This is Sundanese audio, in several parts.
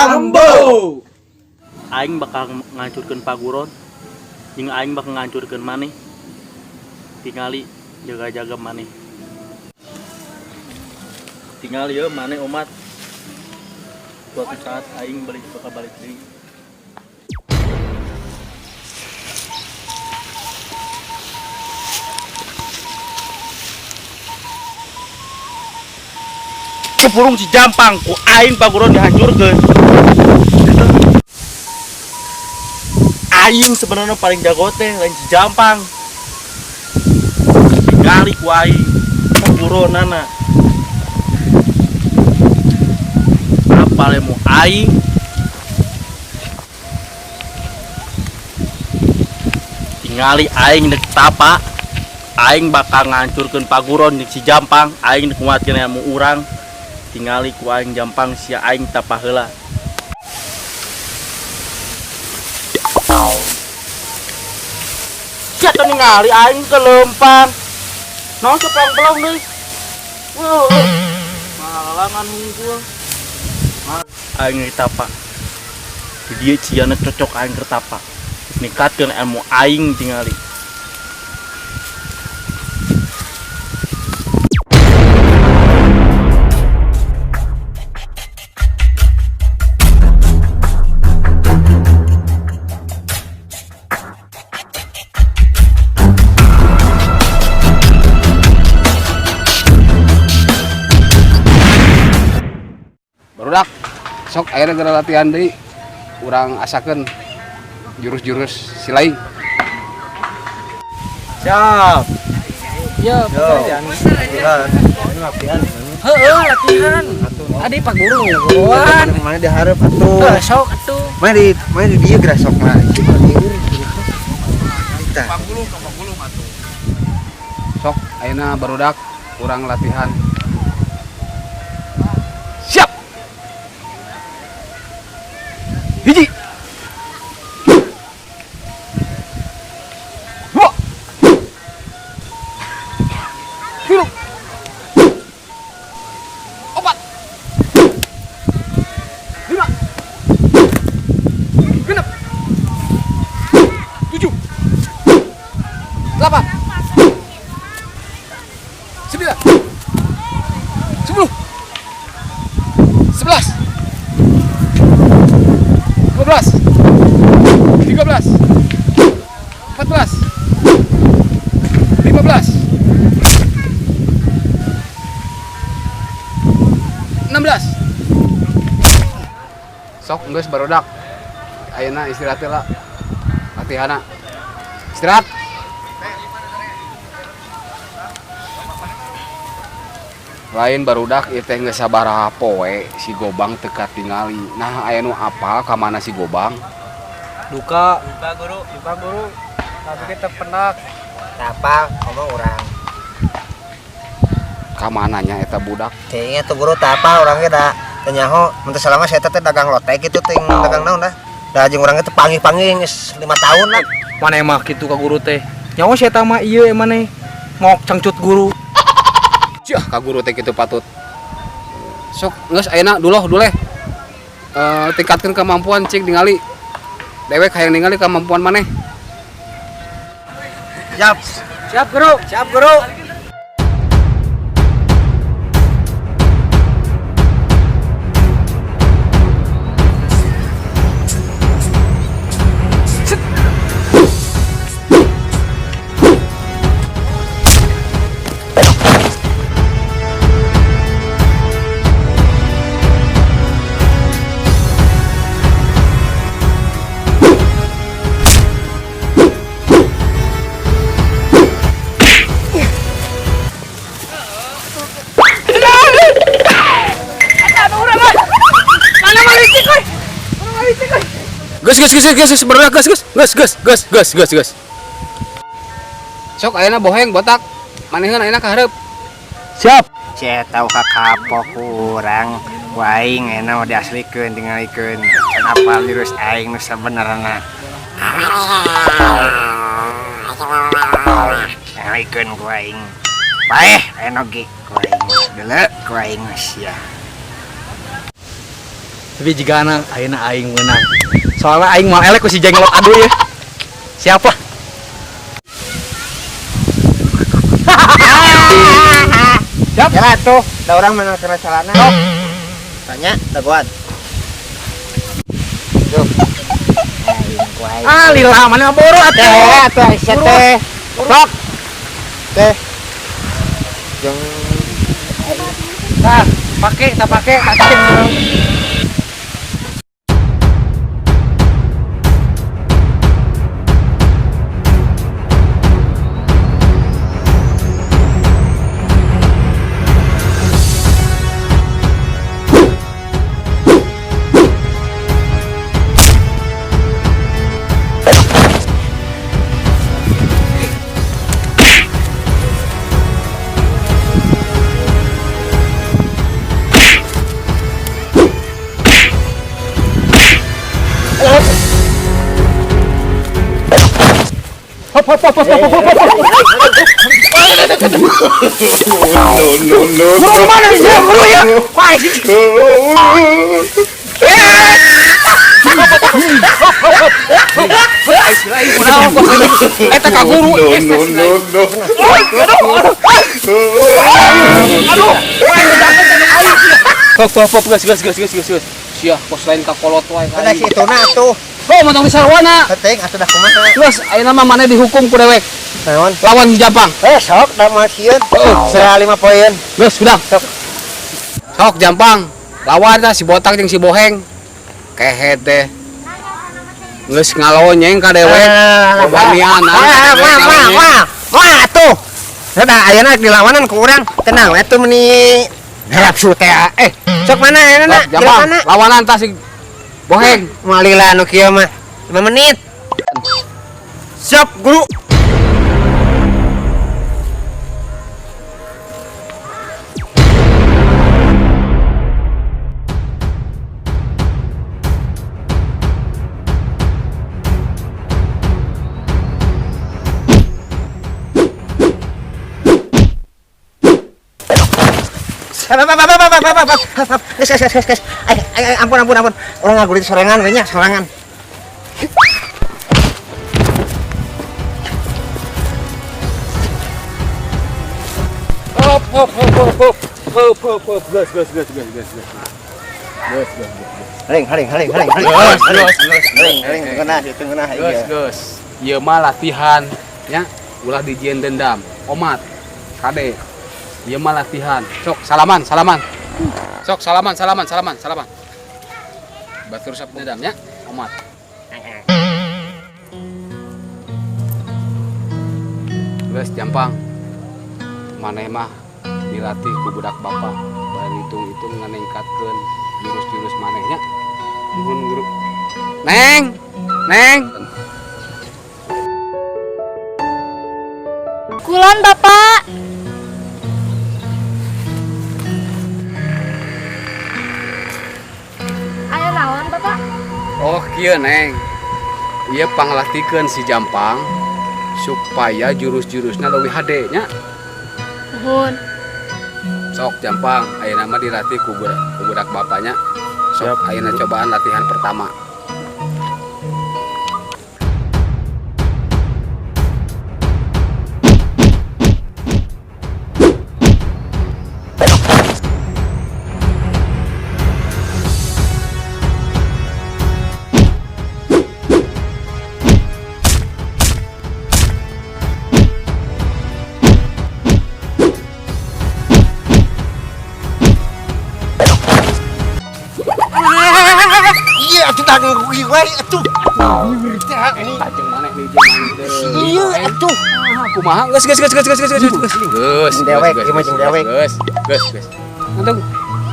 Rambo. Aing bakal ngancurkeun paguron jeung aing bakal ngancurkeun maneh. Tingali jaga-jaga maneh. Tingali ye maneh umat. Suatu saat aing balik bakal balik deui. Cupurung si Jampang ku aing paguron dihancurkeun. Aing sebenarnya paling jago teh lain si Jampang. Tingali ku aing paguronana. Apa lemu aing? Tingali aing dek tapa. Aing bakal ngancurkeun paguron jeung si Jampang. Aing dek nguatkeun ilmu urang. Tingali ku aing Jampang sia aing tapa heula. Sia teh ningali aing ke lempang. Naon sepelong-pelong deui. Weuh. Mahalangan hungkul. Aing tapa. Di dieu ciana cocok aing keur tapa. Ningkatkeun ilmu aing tingali. Barudak, sok akhirnya gara latihan deui. Urang asakeun jurus-jurus silaing. Siap. Yo, latihan. Latihan. Heeh, latihan. Adi Pak Guru ngeuan. Mana diharap atuh. Heuh, sok atuh. Mana di dieu geura sok mah. Tah. Sok ayeuna barudak urang latihan. Siap. Hiji. Dua. Tilu. Opat. Lima. Genep. 7. 8. 9. 10. 11. 12. 13. 14. 15. 16. Sok geus barudak. Ayeuna istirahat heula. Latihanna. Istirahat. Lain barudak ieu teh geus sabaraha poe si Gobang teu katingali. Nah, aya nu apal ka mana si Gobang? Duka. Duka guru, duka guru. Tapi kita penak. Apal ngomong urang. Ka mananya eta budak? Kayaknya tuh guru teu apal urang ge da teu nyaho. Mun teu salah mah saya teh dagang lotek gitu teh dagang naon dah. Da jeung urang ge teh panggih-panggih geus 5 tahun lah. Mana emah kitu ka guru teh? Nyaho saya mah ieu maneh ngok cangcut guru. Cih, ka guru teh kitu patut. Sok geus ayeuna duloh duleh. Tingkatkeun kemampuan cik ningali. Dewek hayang ningali kemampuan maneh. Siap. Siap guru. Siap guru. Geus geus geus geus geus barudak geus geus geus geus geus geus geus geus. Sok ayeuna boheng botak. Maneheun ayeuna ka hareup. Siap. Cie tau ka kapok urang. Ku aing ayeuna mah diaslikeun tingalikeun. Can apal jurus aing nu sabenerna. Tingalikeun ku aing. Bae ayeuna ge ku aing. Deuleu ku aing sia. Tapi jigana ayeuna aing meunang. Soalnya aing moal elek ku si Jenglot adu ya. Siap lah. Siap. Ya tuh, da urang mana kena celana. Tanya, dagoan. Tuh. Ah, lila mana boro atuh. Teh, atuh Aisyah teh. Sok. Teh. Jeung Tah, pake, tak pake, pake. Hop hop hop hop hop hop hop. No, no, no. Guru mana sih? Guru ya. Wah, sih. Eta ka guru. No, no, no, no. Aduh. Hop hop hop geus geus geus geus geus geus. Sia kos lain ka kolot wae Kada si ituna atuh. Oh, motong di sarwana. Penting atuh dah kumaha. Terus ayeuna mah maneh dihukum ku dewek. Naon? Lawan si Jampang. Eh sok da mah sieun. Serah 5 poin. Geus, sudah. Sok. Sok Jampang. Lawan dah si botak jeung si boheng. Kehed teh. Geus ngalonyeng ka dewek. Wanian. Wah, wah, wah, wah. Wah atuh. Sudah ayeuna dilawanan ku urang. Tenang atuh meni nafsu teh. Eh, sok mana ayeuna? Sok Jampang, lawanan tah si boheng. Moal lila nu kieu mah. 5 menit. Siap, guru. Geus, geus, geus, geus. Ay, ay, ay, ampun, ampun, ampun. Urang ngagulit sorangan we nya, sorangan. Hop hop hop hop hop hop hop hop geus geus geus geus geus geus. Geus geus geus. Haring, haring, haring, haring, haring. Geus geus geus. Haring, haring, ngeunah, itu ngeunah Geus ieu. geus. Ieu mah latihan nya, ulah dijieun dendam. Omat. Kade. Ieu mah latihan. Sok salaman, salaman. Sok salaman, salaman, salaman, salaman. Batur sok dendam nya, omat. Geus Jampang. Maneh mah dilatih ku budak bapak. Bari hitung-hitung nganingkatkeun jurus-jurus manehnya. Nuhun guru. Neng, Neng. Kulon Bapak. Aya naon Bapak? Oh kieu Neng. Ieu panglatikeun si Jampang supaya jurus-jurusna leuwih hade nya. Nuhun. Sok Jampang, ayeuna mah dilatih ku budak bapaknya. Sok ayeuna cobaan latihan pertama. Iya, atuh dah ngugi wae atuh. Tajeng maneh nih jeung maneh deui. Iya, atuh. Kumaha? Geus geus geus geus geus geus geus. Geus. Dewek, ieu mah jeung dewek. Geus, geus, geus. Untung.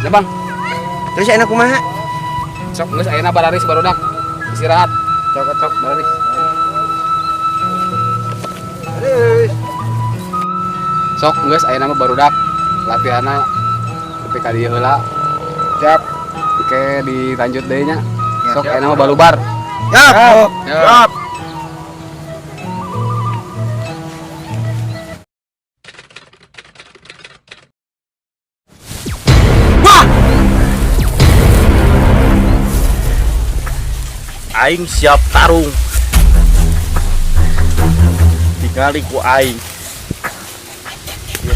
Jampang. Terus ayeuna kumaha? Sok geus ayeuna bararis barudak. Istirahat. Sok, Sok bararis. Terus. Sok geus ayeuna mah barudak. Latihanna nepi ka dieu heula. Siap. Oke, dilanjut deui nya. Sok ayeuna mah balubar. Siap. Siap. Wah! Aing siap tarung. Tingali ku aing.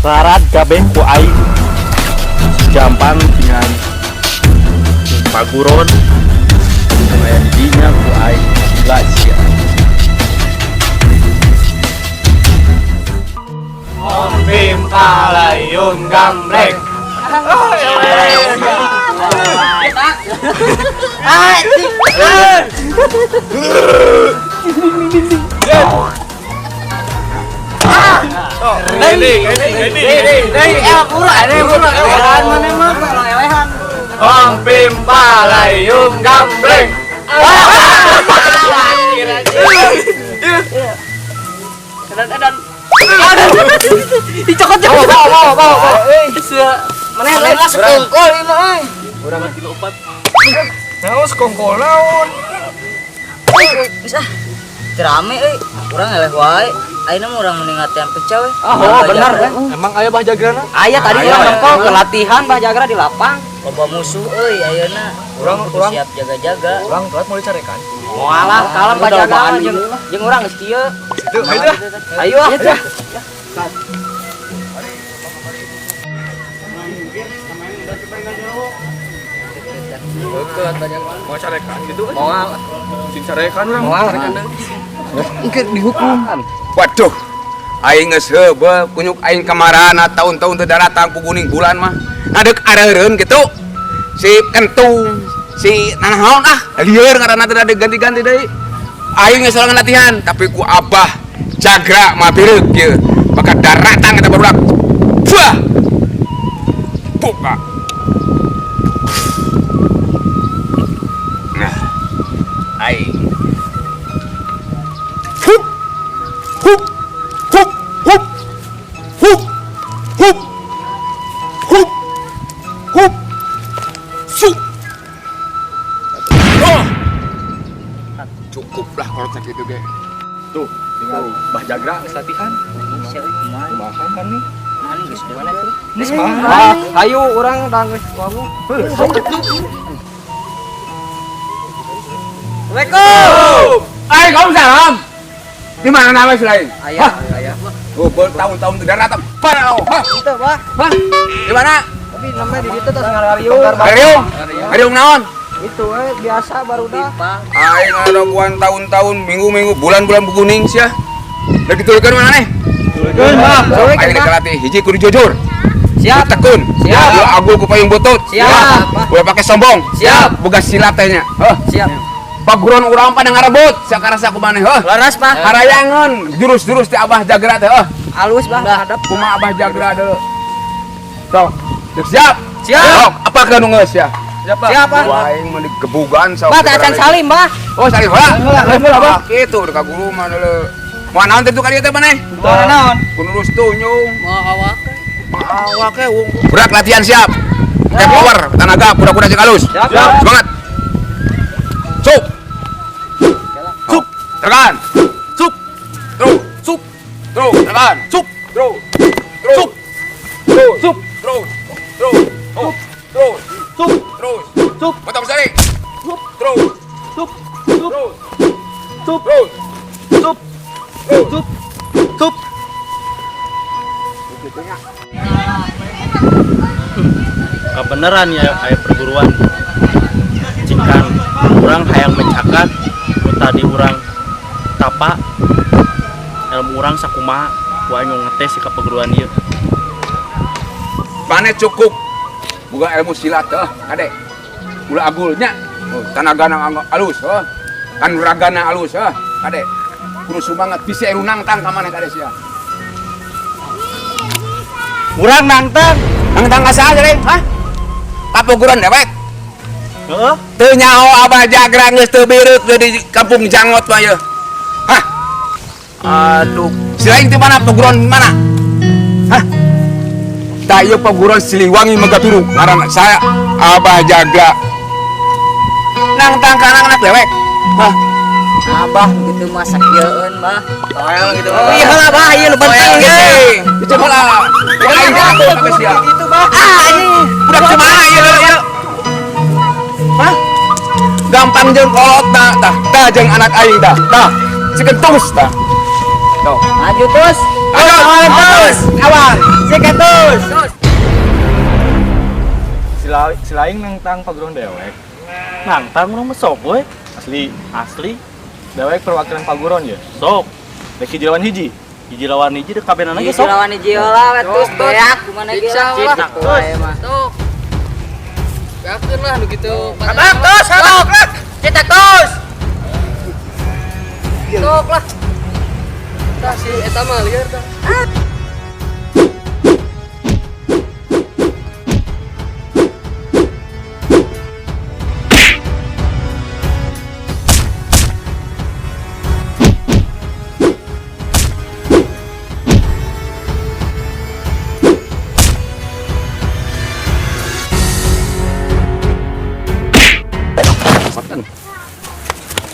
Rarat kabeh ku aing. Gampang dengan paguron. Aya di dinya ku aing. Gila sia. Bim palayung gambreng. Om Pim palayung gambreng. Dicokot bawa bawa bawa bawa. Mana lain lah sekongkol ini euy. Urang 3 4. Naon sekongkol naon? Geus ah. Teu rame euy. Urang eleh wae. Ayeuna mah urang mending latihan pecah we. Oh, bener kan? Emang aya Bah Jagrana? Aya tadi urang nempo ke latihan Bah Jagra di lapang. Loba musuh euy ayeuna. Urang kudu siap jaga-jaga. Urang telat mau dicarekan. Moalah kalem Bah Jagra jeung jeung urang geus kieu. Itu, ayo dah. Ayo ah. Mau carekan gitu. Moal. Sing carekan urang. Moal. Engke dihukum. Waduh, aing geus heubeul kunyuk aing kamarana tahun-tahun teu daratang puguning bulan mah. Ngadek areureun kitu. Si kentung, si nanaon ah, lieur ngaranna teh ganti-ganti deui. Aing geus sorangan latihan, tapi ku Abah Jagra mah bireuk ieu. Bakal daratang eta barudak. Wah. Buka. Nah, aing. Hup. Hup. Hup. Hup. Hup. Hup. Hup. Hup. Sup. Oh. Cukup lah kalau sakit ge. Tuh, tinggal Bah Jagra geus latihan. Kumaha kan nih? Mana geus mana tuh? Geus mah. Ayo urang tang geus wangu. Assalamualaikum. Waalaikumsalam. Di mana nama selain? Aya, aya. Oh, bertahun-tahun tidak datang. Parau. Hah? Itu, Bah. Hah? Di mana? Tapi namanya di situ tos ngarariung. Ngariung. Ngariung naon? Itu we biasa barudak. Aing ngadaguan tahun-tahun, minggu-minggu, bulan-bulan bukuning sia. Lagi ditulikeun mana nih? Tulikeun, Bah. Aing dek latih hiji kudu jujur. Siap. Kudu tekun. Siap. Ulah agul ku payung butut. Siap. Ulah pake sombong. Siap. Boga silat teh nya. Heuh. Siap. Paguron urang pada ngarebut sakarasa ku maneh heuh. Leres, Bah. Harayangan jurus-jurus ti Abah Jagra teh heuh. Alus, Bah. Hadap. Kumaha Abah Jagra deui. Sok, Dek siap. Siap. Sok, apa ke nu geus ya? Siap, Pak. Siap, Bah. Wah, aing mah digebugan sok. Bah, teh acan salim, Bah. Oh, salim heula. Heula, Bah. Kitu ka guru mah deuleu. Moal naon teh tu ka dieu teh maneh? Moal naon? Kudu lurus tunyung. Mau awak. Awak ke wong. Berat latihan siap. Pakai power, tenaga, kuda-kuda cek halus. Siap. Semangat. Sup. Sup. Tekan. Sup. Terus. Sup. Terus. Tekan. Sup. Terus. Terus. Sup. Terus. Sup. Terus. Terus. Oh. Terus. Sup. Terus. Sup. Potong sekali. Sup. Terus. Sup. Terus. Sup. Terus. Sup. Terus. Sup. Sup. Kebenaran ya aya perguruan cikan urang hayang mencakat nu tadi urang tapa ilmu urang sakumaha ku aing ngetes ka perguruan ieu. Pane cukup boga ilmu silat heuh kade. Ulah agulnya. Oh, tanagana alus heuh. Kanuragana alus heuh kade. Kudu sumangat bisi eru nangtang ka maneh kade sia. Urang nangtang. Nangtang ka saha deui? Hah? Kapuguran dewek. Heeh. Teu nyaho Abah Jagra geus teu bireuk deui di kampung Jangot mah yeuh. Hah? Aduh, selain di mana perguruan mana? Hah? Tak ieu perguruan Siliwangi Megabiru ngaran saya Abah Jagra. Nangtang ka anak dewek. Hah? Abah gitu mah sakieun, Bah. Toel gitu. Oh, iya lah, Bah, ieu nu penting ge. Itu heula. Aing jatuh ka sia. Gitu, Bah. Ah, anjing. Budak kumaha ieu ieu? Hah? Gampang jeung kolotna tah. Tah jeung anak aing tah. Tah, sikeun tus tah. Tuh. Maju terus. Ayo, terus. Kawan, sikat terus. Sila aing nangtang paguron dewek. Nangtang urang mah sok we. Asli, asli. Dewek perwakilan paguron ya. Sok. Dek hiji lawan hiji. Hiji lawan hiji dek kabenan ge Hiji sok. lawan hiji heula we terus beak kumaha ge lah. Terus. Sok. Beakeun lah nu kitu. Abang terus, abang. Cetak terus. Sok lah. Tah si eta mah liar tah.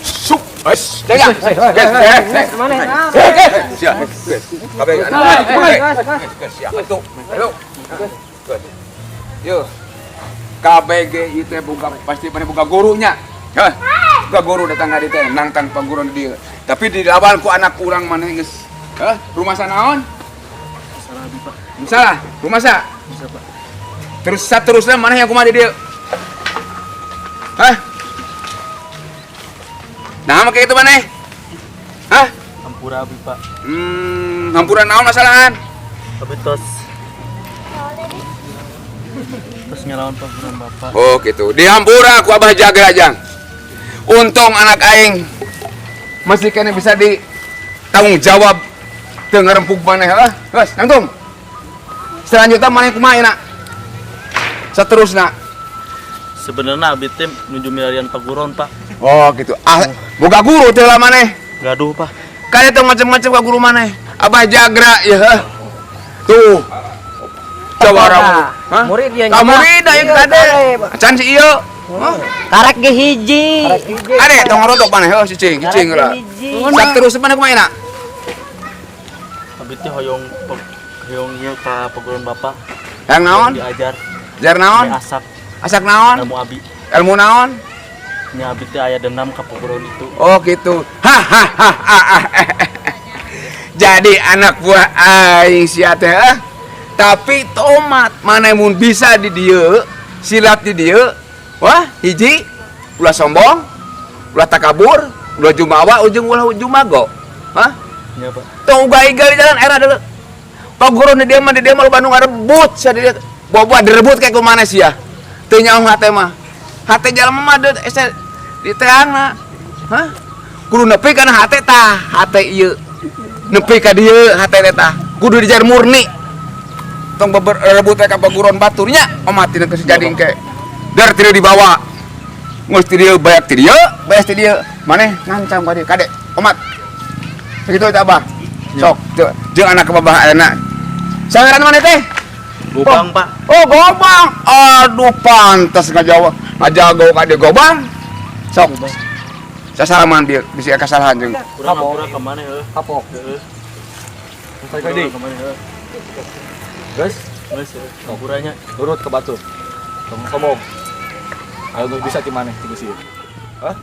Sup. Wes, jaga. Guys, guys, guys. Siap. Kabeh anak. Siap atuh. Ayo. Yo. KBG ieu teh boga pasti maneh boga gurunya. Hah? Boga guru datang ka dieu teh nangtang paguron di dieu. Tapi dilawan ku anak urang maneh geus. Hah? Rumasa naon? Salah abi, Pak. Salah. Rumasa? Bisa, Pak. Terus saterusna maneh yang kumaha di dieu? Hah? Nah, make kitu maneh? Hah? Hampura abi, Pak. Hampura naon masalahan? Abi tos. Tos ngelawan paguron Bapak. Oh, gitu. Dihampura ku Abah Jagra jang. Untung anak aing masih kene bisa di tanggung jawab teu ngarempug maneh heuh. Geus, nangtung. Selanjutnya maneh kumaha enak? Seterusna. Sebenarnya abi teh nuju milarian paguron, Pak. Oh, gitu. Ah, boga guru teh lah maneh. Gaduh, Pak. Kaya teu macem-macem ka guru maneh. Abah Jagra ya heuh. Tuh. Jawara. Hah? Murid dia Ka murid aya kade. Acan si ieu. Hah? Karek ge hiji. Ade tong ngorotok maneh heuh cicing, cicing heula. Saterusna maneh kumaha enak? Abi teh hoyong hoyong ieu ka paguron Bapak. Yang naon? Diajar. Ajar naon? Asak. Asak naon? Ilmu abi. Ilmu naon? Nya abi teh aya dendam ka paguron itu. Oh gitu. Ha ha ha ha. Jadi anak buah aing sia teh. Tapi tomat maneh mun bisa di dieu, silat di dieu. Wah, hiji ulah sombong, ulah takabur, ulah jumawa ujung ulah jumago. Hah? Nya, Pak. Tong uga-iga di jalan era deuleu. Paguron di dieu mah di dieu mah loba nu ngarebut sia di dieu. Boboa direbut kayak kumaha sia. Teu nyaho hate mah. Hate jalma mah deut ese di teangna. Hah? Kudu nepi kana hate tah, hate ieu. Nepi ka dieu hate teh tah. Kudu dijar murni. Tong rebut ka paguron baturnya, omat tina geus jadi engke. Dar ti dieu dibawa. Geus ti dieu bayak ti dieu, bayak ti dieu. Maneh ngancam ka dieu, kade, omat. Sakitu eta Abah. Sok, jeung anak ka babah ayeuna. Sangaran maneh teh? Gobang, Pak. Oh, gobang. Aduh, pantas ngajawa, ngajago ka dieu gobang. Sok. Sasalaman bieu bisi aya kasalahan jeung. Urang hampura ka maneh heuh. Kapok. Heeh. Sampai ka dieu. Ka maneh heuh. Geus, Geus heuh. Hampuranya. Nurut ke batur. Tong sombong. Ayo geus bisa ti maneh ti geus ieu. Hah?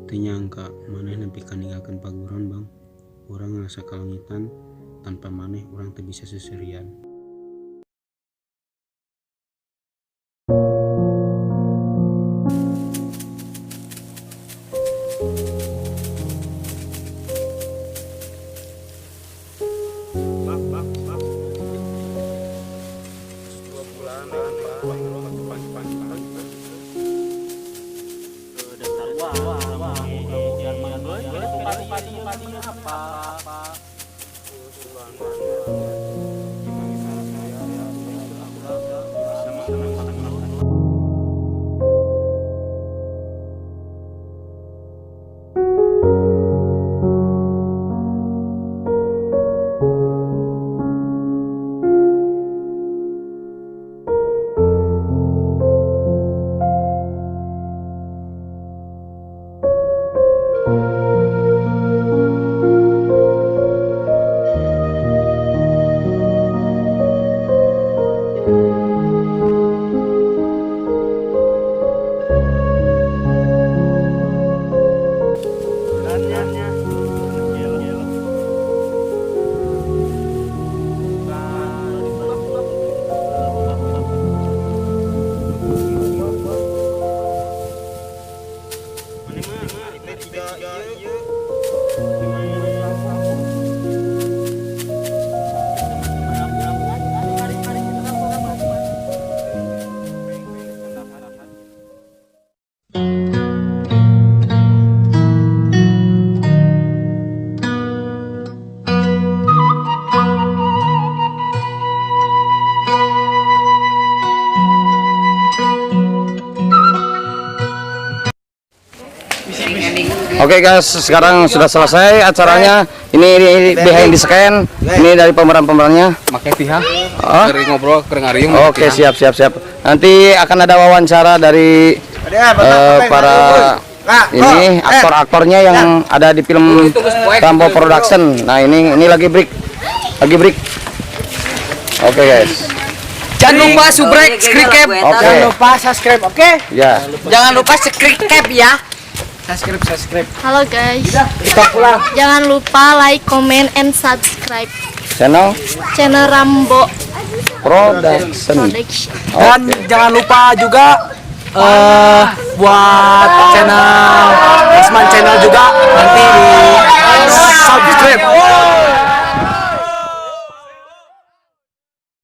Teu nyangka maneh nepi ka ninggalkeun paguron, Bang. Urang ngarasa kalengitan tanpa maneh urang teu bisa seuseurian. Oke guys, sekarang sudah selesai acaranya. Ini behind the scene. Ini dari pemeran-pemerannya. Make tihang. Oh. Keur ngobrol, keur ngariung. Oke, siap siap siap. Nanti akan ada wawancara dari para ini aktor-aktornya yang ada di film Rambo Production. Nah, ini lagi break. Lagi break. Oke, guys. Jangan lupa subrek, subscribe. Oke. Jangan lupa subscribe, oke? Ya. Jangan lupa subscribe ya. Subscribe, subscribe. Halo guys. Kita pulang. Jangan lupa like, comment, and subscribe Channel channel Rambo Production. Production. Dan jangan lupa juga buat channel Osman Channel juga nanti di subscribe.